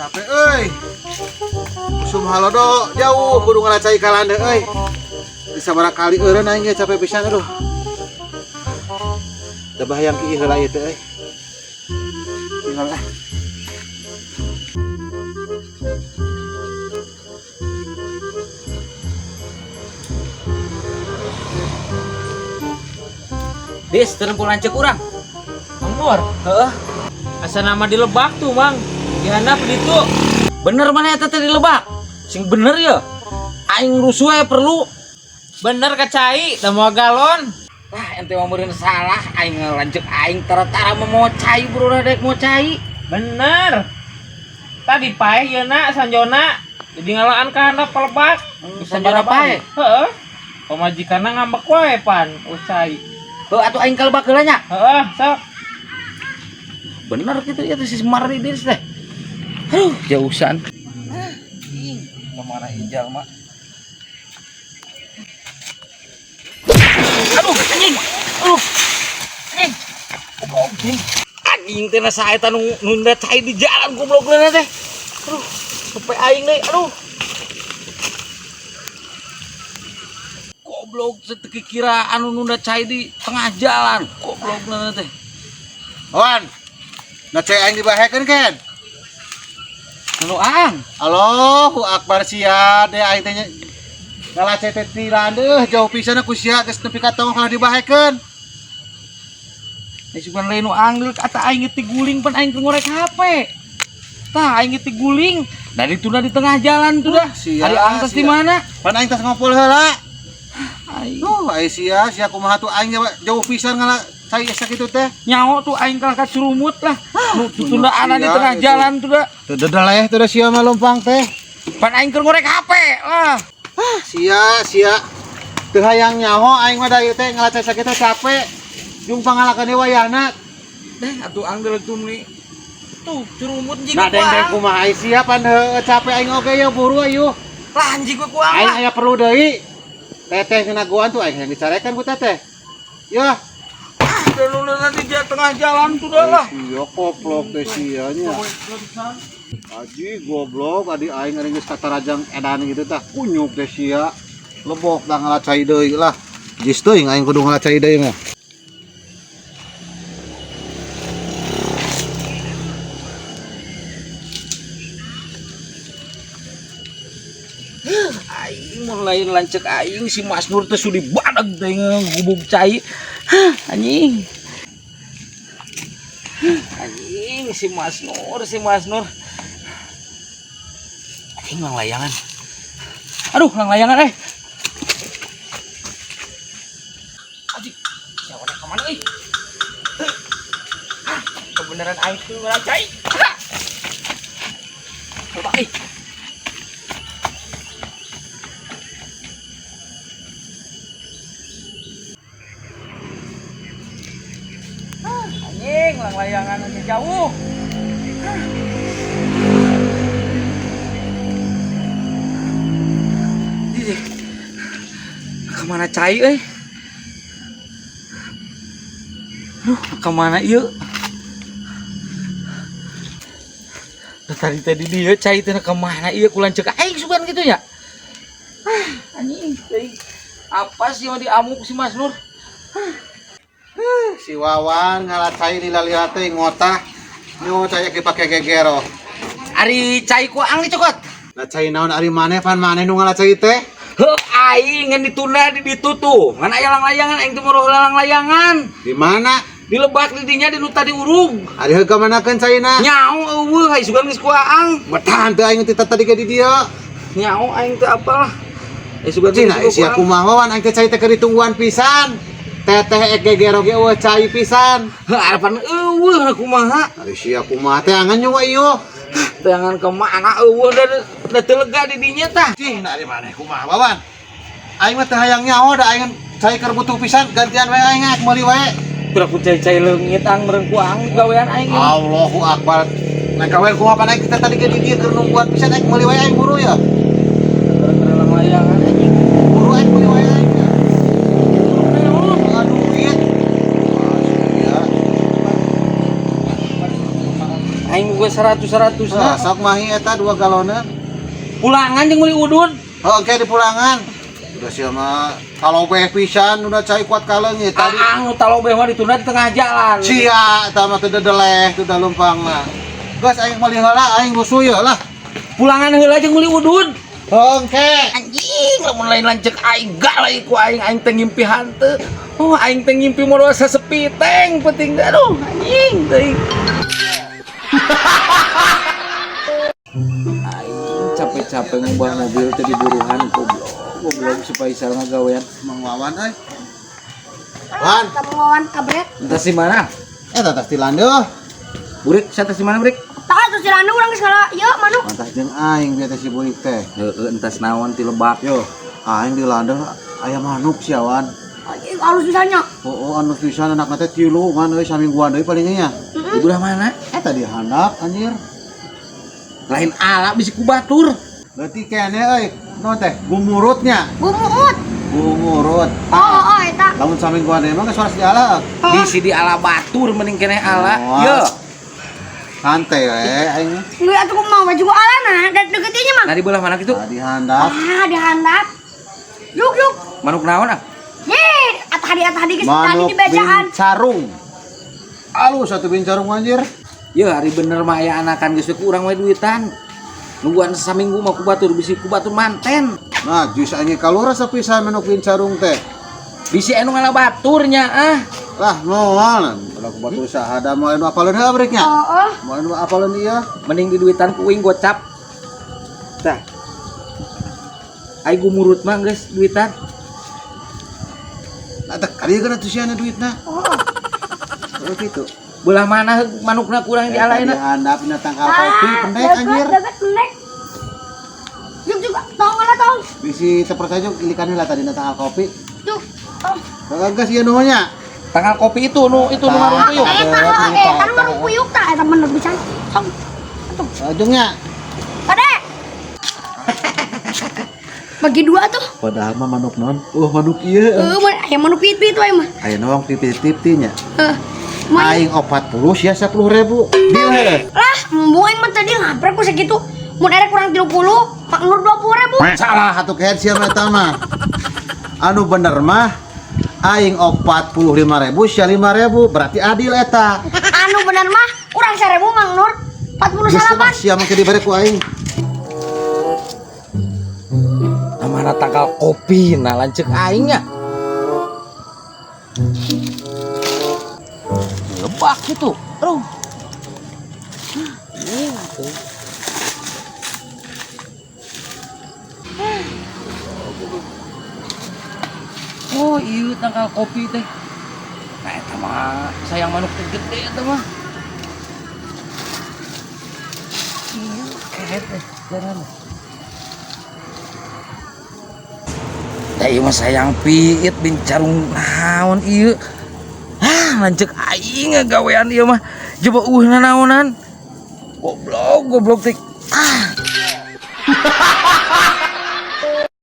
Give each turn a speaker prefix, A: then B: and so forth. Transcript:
A: Capek euy. Usum halodo jauh kudu ngalacai ka landeuh euy. Sabaraha kali eureun aing ge capek pisan aduh. Teu bahayang ki heula ieu teh euy. Tinggal ah.
B: Dis, teu nempo lanceuk urang.
C: Mang.
B: Heeh.
C: Asa nama di lebak tuh, Mang. Di handap ditu.
B: Bener mana eta teh di lebak? Sing bener ya. Aing rusuh ya perlu.
C: Bener ka cai, teu moal galon.
B: Wah, ente mah meureun salah aing lanceuk aing tara-tara mau cai bro dek mau cai.
C: Bener. Tadi paeh yeuna sanjona jadi ngalaan ka handap ka lebak.
B: Sabaraha paeh?
C: Heeh. Pamajikanna ngambek wae pan, cai.
B: Heuh atuh aing ka lebak heula nya.
C: Heeh, sok.
B: Bener gitu ya teh si Mardi Dis teh. Aduh, jauhsan. Ing, mana hijau mah. Aduh, anjing. Aduh. Anjing. Goblok. Anjing teh nasa eta nu nunda cai di jalan goblok leuna teh. Aduh, sampai aing deui. Aduh. Goblok teu kira anu nunda cai di tengah jalan. Goblok leuna teh.
A: Wan. Nah cai aing dibahekeun ken.
B: Anu ang.
A: Allahu akbar sia deh aing teh ngalacai teh ti landeuh jauh pisan ku sia geus nepi ka tonggoh kalah dibahekeun.
B: Ini sugan lain nu ang deui kata aing ti guling pan aing ngorek HP. Tah aing ti guling. Dari tuna di tengah jalan tuh dah.
A: Sia,
B: Ari ang tas di
A: sia.
B: mana?
A: Pan aing tas ngompol heula.
B: Aing
A: Duh, ai sia, sia kumaha tuh aing jauh pisan ngala cai sakitu teh.
B: nyaho tuh aing kalah ka curumut lah. Nu tutundaan di
A: sia,
B: tengah
A: itu.
B: jalan tuh dah.
A: Teu dedeleh tuh dah sia mah lompang teh.
B: Pan aing keur ngorek HP lah.
A: Ah, sia, sia. Teu hayang nyaho aing mah da ieu teh ngala cai sakitu capek. Jung pangalakeun deui wayahna.
B: Deh atuh ang deuleu tuh nih. Tuh curumut jeung
A: Nah, deng-deng kumaha ai sia pan heueuh capek aing oge ye buru ayo.
B: Lah anjing ku ang
A: Aing
B: lah.
A: aya perlu deui. Teteh kena guan tuh aing yang dicarekan ku teteh. Ya.
B: Dan nu di tengah jalan tuh dah lah.
A: Sia koplok teh sia nya. Aji goblok adi aing ari geus katarajang edan gitu tah kunyuk teh sia. Lebok dah ngalacai deui lah. Jis teuing aing kudu ngalacai deui mah.
B: Aing mun lain lanceuk aing si Mas Nur teh sudi badag teh ngubug cai. Hah, anjing. Anjing si Mas Nur, si Mas Nur. Anjing lang layangan. Aduh, lang layangan eh. Anjing, siapa nak kemana euy?
C: Ah, kebenaran aing tuh ngalacai.
B: Coba euy. Anjing, lang layangan aja jauh. Ih, kemana cai euy? Aduh, kemana ieu? Dah tadi tadi dia cai teh kemana ieu ku lanceuk aing sugan gitu nya. Ah, anjing teuing. Apa sih mau diamuk si Mas Nur?
A: Si Wawan ngalacai lila-lila teh ngotah. Nyu cai dipake gegero.
B: Ari cai ku ang dicokot.
A: Lah cai naon ari maneh pan maneh nu ngalacai teh?
B: Heuh aing ngan ditunda di ditu tuh. Ngan aya lang-layangan aing teh moroh lang-layangan.
A: Di mana?
B: Di lebak di dinya di nu tadi urug.
A: Ari heug ka manakeun caina?
B: Nyao eueuh ai sugan geus ku aang.
A: Betahan teu aing teh tadi ge di dieu.
B: Nyao aing teh apalah. Ai sugan
A: Cina sia kumaha Wawan aing teh cai teh keur ditungguan pisan. Teteh ek gegero ge eueuh cai pisan.
B: Heuh harapan eueuh kumaha.
A: Ari sia kumaha teh angan nyu ieu.
B: Tangan kemana eueuh da teu lega di dinya tah.
A: Cih, nah ari maneh kumaha Wawan? Aing mah teu hayang nyaho da aing cai keur butuh pisan gantian we aing ak meuli wae.
B: Pira ku cai-cai leungit ang meureun ku ang gawean aing.
A: Allahu akbar. Nah gawean kumaha pan aing kita tadi ge di dieu keur nungguan pisan aing meuli wae aing buru ya.
B: Gara-gara layangan anjing.
A: Buru aing meuli wae aing. Aduh duit. Ah, sia.
B: Aing ge 100 100
A: Nah,
B: na.
A: sok mahi eta 2 galoneun.
B: Pulangan jeung meuli udud.
A: Oh, oke di pulangan. Udah sia mah talobeh pisan udah cai kuat kaleungit tadi.
B: Aang nu talobeh mah ditunda di tengah jalan.
A: Sia eta mah teu dedeleh teu da lumpangna. Geus aing meuli heula aing rusuh ye lah.
B: Pulangan heula jeung meuli udud.
A: Oke.
B: Anjing, lamun lain lanceuk aing gak ku aing aing teh ngimpi hanteu. Oh, aing teh ngimpi modal sasepi teng penting teh aduh anjing teuing. Aing capek-capek ngubah mobil teh di buruhan goblok. Goblok supaya bisa ngagawean.
A: Mang Wawan euy. Wan,
D: Kamu lawan kabrek.
B: Entah si mana?
A: eta tas ti landeuh.
B: Burik, saya si mana, Burik?
D: Tak atuh si Ranu urang geus ngala ieu manuk.
A: Mantah jeung aing bieu teh si Burik teh.
B: Heeh, entas naon ti lebak.
A: Yo, aing di landeuh aya manuk sia Wan.
D: Anjing alus pisannya.
A: Oh, anu pisan anakna teh tilu ngan euy samingguan deui paling nya.
B: Di belah mana?
A: Eta di handap anjir.
B: Lain ala bisi ku batur.
A: Berarti kene euy, naon teh? Gumurutnya.
D: Gumuut.
A: Gumurut.
D: Oh, eta.
A: Lamun samingguan deui mah geus waras di ala.
B: Bisi di ala batur mending keneh ala.
A: Oh.
B: Yo.
A: Santai we aing.
D: Geus atuh kumaha we juga alana da deket ieu mah.
B: Nah di belah mana gitu?
A: Nah, di handap.
D: Ah, di handap. Juk juk.
B: Manuk naon ah?
D: Ye, atah di geus tadi
A: Manuk
D: di bejaan.
A: bincarung. Alus satu bincarung anjir.
B: Ya hari bener mah aya anakan geus we ku urang we duitan. Nungguan saminggu mah ku batur bisi ku batur manten.
A: Nah, jus aing kalura sapisan manuk bincarung teh.
B: Bisi anu ngala baturnya ah.
A: Lah moal, kalau ku batur sahada moal anu apaleun heula beriknya.
D: Oh, oh.
A: Moal anu apaleun ieu.
B: Mending di duitan ku uing gocap. Tah. Ai gumurut mah geus duitan.
A: Nah, teh kali kana tuh siana duitna.
D: Oh.
A: Oh gitu.
B: Belah mana manukna kurang di
A: Eta
B: alaina?
A: di handap dina tangkal kopi pendek anjir.
D: Deket pendek. Juk juk tong lah tong.
A: Bisi teu percaya juk ilikan heula tadi dina tangkal kopi.
D: Juk. Tong.
A: Geus ieu nuhunnya.
B: Tangkal kopi itu nu itu nu marung puyuh.
D: Eta eta nu marung puyuh tah eta bener pisan. Tong. Atuh.
A: Ujungnya.
D: Kade. Bagi dua tuh.
A: Padahal mah manuk non. Manuk ieu.
D: Heeh, aya manuk pit-pit wae mah.
A: Aya nawang pipit-pit nya.
D: Heuh. Mah
A: Aing 40 sia 10.000. Deal heuh.
D: lah, embung aing mah tadi ngaprek ku segitu. Mun erek kurang 30, Pak Nur 20.000.
A: Salah atuh kehed sia mah eta mah. Anu bener mah aing 45.000 sia 5.000 berarti adil eta.
D: Anu bener mah kurang 1.000 Mang Nur.
A: Geus lah
D: 48.
A: sia mah ke dibere ku aing.
B: Mana tangkal kopi nah lanceuk aing nya. Lebak gitu. Aduh. Oh, iya tangkal kopi teh. Nah, eta mah sayang manuk teh gede eta mah. Iya, kehet teh jalan. Da ieu mah sayang piit bincarung naon ieu. Ah, lanceuk aing ngagawean ieu mah. Coba eueuh naonan. Goblok, goblok teh. Ah.